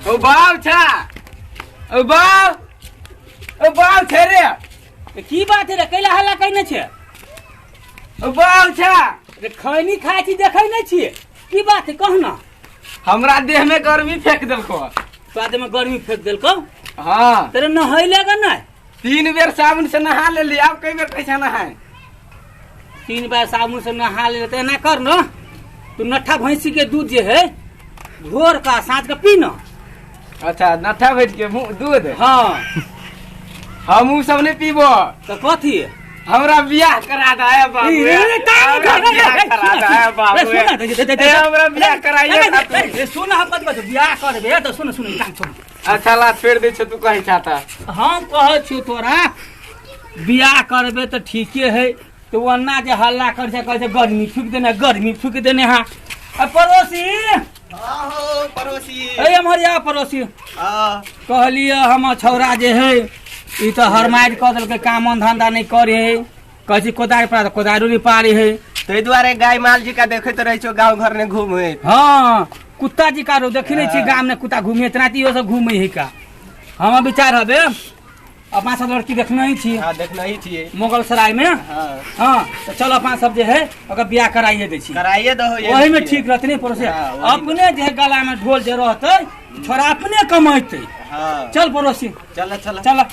ओ बाव छा, ओ बाव, ओ बाव छे रे। की बात है रे, कैला हल्ला कैने छे? ओ बाव छा। रे खैनी खाइ छी देखै नहि छियै, की बात है कह ना। हमरा देह में गर्मी फेंक देलको। तोरा देह में गर्मी फेंक देलको? हाँ। तेरे नहैले ग नहीं? 3 बेर साबुन से नहा लेली, अब कई बेर कैसे नहाए? 3 बार साबुन से नहा ले तो एना कर न, तू नट्ठा भैंसी के दूध जे है भोर का साँझ के पी न। अच्छा, नट्ठा भैंस के दूध? हाँ। हम उ सब नहीं पीबो। तो कथी? हमरा बियाह करा दे बाबू। ए, ए, ए, टांग हमरा उठा, ए, बियाह ए, करा सुन, दे ए, बाबू। सुन, दे, दे, दे, दे, ए, हमरा बियाह ए, कराइए ए, ना तू। ए, ए, सुन, हम कथी कहै छी, बियाह करबे तऽ सुन, सुन, टांग छोड़। अच्छा ला छोड़ दे छौ, तू कहै छा तऽ। हम कहै छियौ तोरा बियाह करबे तऽ ठीके है, तो ओन्ना जे हल्ला कर छै, कहै छै गर्मी फूकि देने, गर्मी फूकि देने। हाँ आ पड़ोसी। हाँ हो पड़ोसी। ए एम्हर या पड़ोसी। हाँ। कहलिए हम छौड़ा जे है ई तऽ हरमाइर कऽ देलकै, काम धंधा नहि करे है, कहै छी कोदारि पार, कोदारियो नहि पारे है। ताहि दुआरे गाय माल जी का देखैत रहै छौ गाँव घर में घूमैत। हाँ, कुत्ता जी का रो देखी नहीं छी गाम में कुत्ता घूमे इतना इहो सब घूमे है का। हम विचार हबे अपना सब लड़की देखने ही छी। हाँ, देखने ही छियै। मुगल सराय में। हाँ। हाँ, तो चलो अपना सब जे है ओकर बियाह कराइए दै छी। कराइए दहो ये वही में लड़की। ठीक रहतै नहीं पड़ोसी? हाँ, वही में। अपने जे गला में ढोल जे रहतै छोरा अपने कमेतै। हाँ। चल पड़ोसी। चल, चल। चल।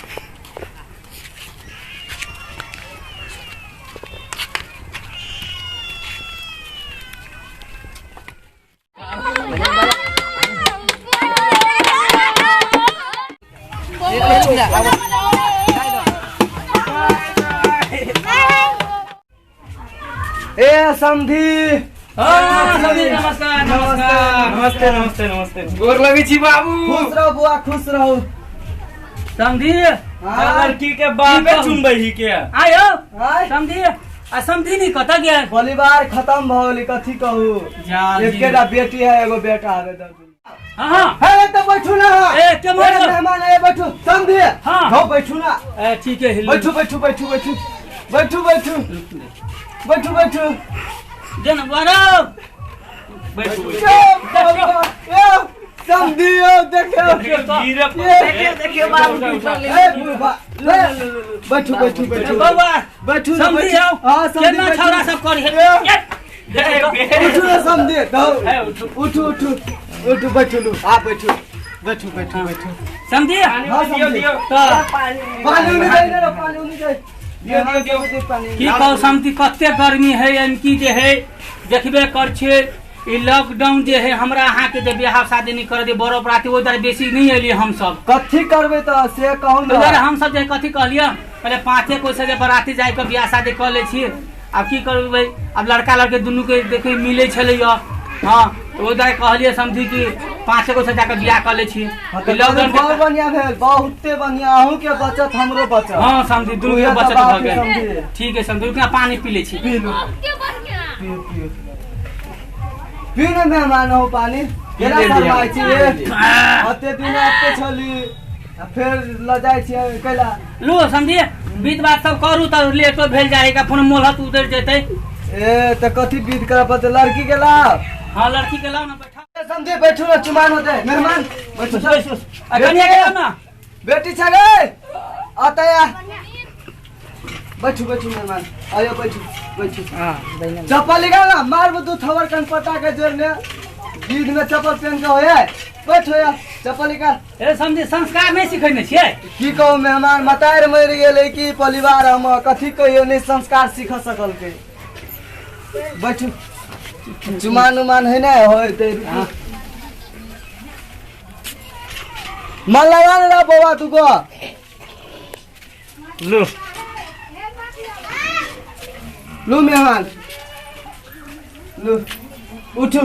ए समधी। हाँ, समधी, नमस्कार, नमस्कार। नमस्ते, नमस्ते, नमस्ते। गोर लगै छी बाबू। खुश रहो बुआ, खुश रहो। समधी, हाँ। लड़की के बापे की कहू? चुमबै ही के। आयो। आय। समधी, आ समधी नहीं कतऽ गेल? परिवार खत्म भऽ गेलै, कथी कहू। जाल जी। एकेटा बेटी है, एगो बेटा है। हाँ, हाँ। हे, तो बैठू ना। ए, के मर ए, मेहमान आए, बैठू। समधी। हाँ। हो, बैठू ना। ए, ठीक है, हिल। बैठू, बैठू, बैठू, बैठू। बैठू, बैठू। बैठू, बैठू। दे ना, बुआ बैठू, बैठू। ए, समधी, ओ, देखियौ। देखियौ तो। ए, देखियौ, बाबू, ए, बुढ़बा, ले। बैठू, बैठू, बैठू। बौआ, बैठू ना, समधी बैठू। आओ। हाँ, समधी, केना बैठू। छौड़ा सब करी है? ए, ए, उठू ना समधी, दौ। ए, उठू। उठू, उठू। उठू, बैठू लू। आ, बैठू। बैठू, बैठू, बैठू। समधी? हाँ, समधी। तो पानी उनी दे दे, पानी उनी दे। दियो, दियो, दियो। पानी। की कहू समधी, कते गर्मी है, यानी कि जे है देखबे कर छियै ई लॉकडाउन जे है हमरा अहाँ के जे बियाह शादी नहीं कर दे, बड़ो बराती ओहि दुआरे बेसी नहीं एलियै हम सब। कथी करबै तऽ से कहू ओहि दुआरे ना। हम सब जे कथी कहलियै, पहिले 5 कोइ से जे बराती जाय के बियाह शादी कऽ लै छी। आब की करबै, आब लड़का लड़की दुनू के देखै मिलै छलैया। हाँ, तऽ ओहि दुआरे कहलियै समझी कि 5 कोइ से जाके बियाह कऽ लै छी। हाँ, तऽ ई लॉकडाउन के बहुत बढ़िया भेल, बहुते बढ़िया। अहूँ के बचत, हमरो बचत। हाँ समझी, दुनू के उहे तऽ बचत बात भऽ गेल। समझी। ठीक है समझी, रुकना पानी पी लै छी। पी लू। पियू, पियू। पी ने मेहमान हो पानी। केना लेलियै। शरमाइ छी? अते दिन अते छली, आ फेर लऽ जाइ छियै कैला? लू समझी, बीत बात सब करू तऽ लेटो भेल जाइ है, फोन मोलहत उधर जेतै। ए, तऽ कथी बीत करऽ पड़तै? लड़की के लाव। हाँ, लड़की के लाओ ना, बैठा। ए, समझी, बैठू ना, चुमान होतै। मेहमान, बैठू। बैस, बैस। आ, कनिया के लाओ ना। बेटी छ गे, अतः आ। बैठू, बैठू मेहमान, आयो, बैठू, बैठू। चप्पल निकाल ना, मारबो दू थवर कन पटा के जोड़ने। गीध में चप्पल पहन के होए। बैठो यार, चप्पल निकाल। ए समझी, संस्कार नहीं सिखेने छियै? की कहू मेहमान, मतार मरि गेलै कि परिवार हम कथी कहियो, नहीं संस्कार सीख सकल के। बैठू, चुमान उमान है ना होय ते। मन लगा ने रह बौआ तू को। लू। लू मेहमान, लू, उठू,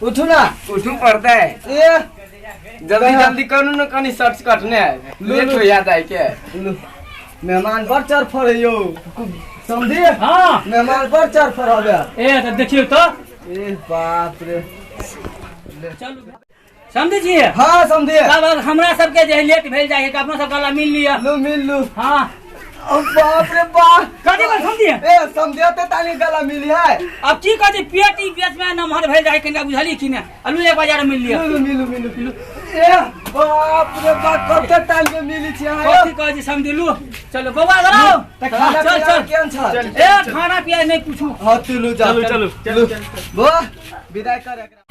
उठू ना। उठू पड़ता है। ए, जल्दी जल्दी करू ना, कनी शर्ट कटने है। लू, लेट लू। हो जाता है के। लू मेहमान, बड़ चरफर है यौ समझी। हाँ। मेहमान बड़ चरफर हवे। ए, तऽ देखियौ तऽ। ए बाप रे। चलू समझी छी? हाँ समझी। तब अब हमरा सबके जे लेट भेल जाइ है, अपना सब गला मिल लिअ। लू, मिल लू। हाँ। ओ बाप रे बाप। कथी बात समझी? ए समझी, ते तानी गला मिली है। अब की कहै छी, पेट ई बीच में नमहर भेल जाइ कनिका, बुझलियै कि नहि? अलू एक बाजार मिल लिअ। लू, मिलू, मिलू, मिलू। ए बाप रे बाप, कते टाइम पे मिली छी अहाँ यौ? कथी कहै छी समझलू? चलो बौआ घर तऽ खाना चल पीना चल। केहन छल? ए खाना पिया नहि पूछू। हाँ, तू लू जा। चलू, चलू। बौआ, विदाई कर एकरा।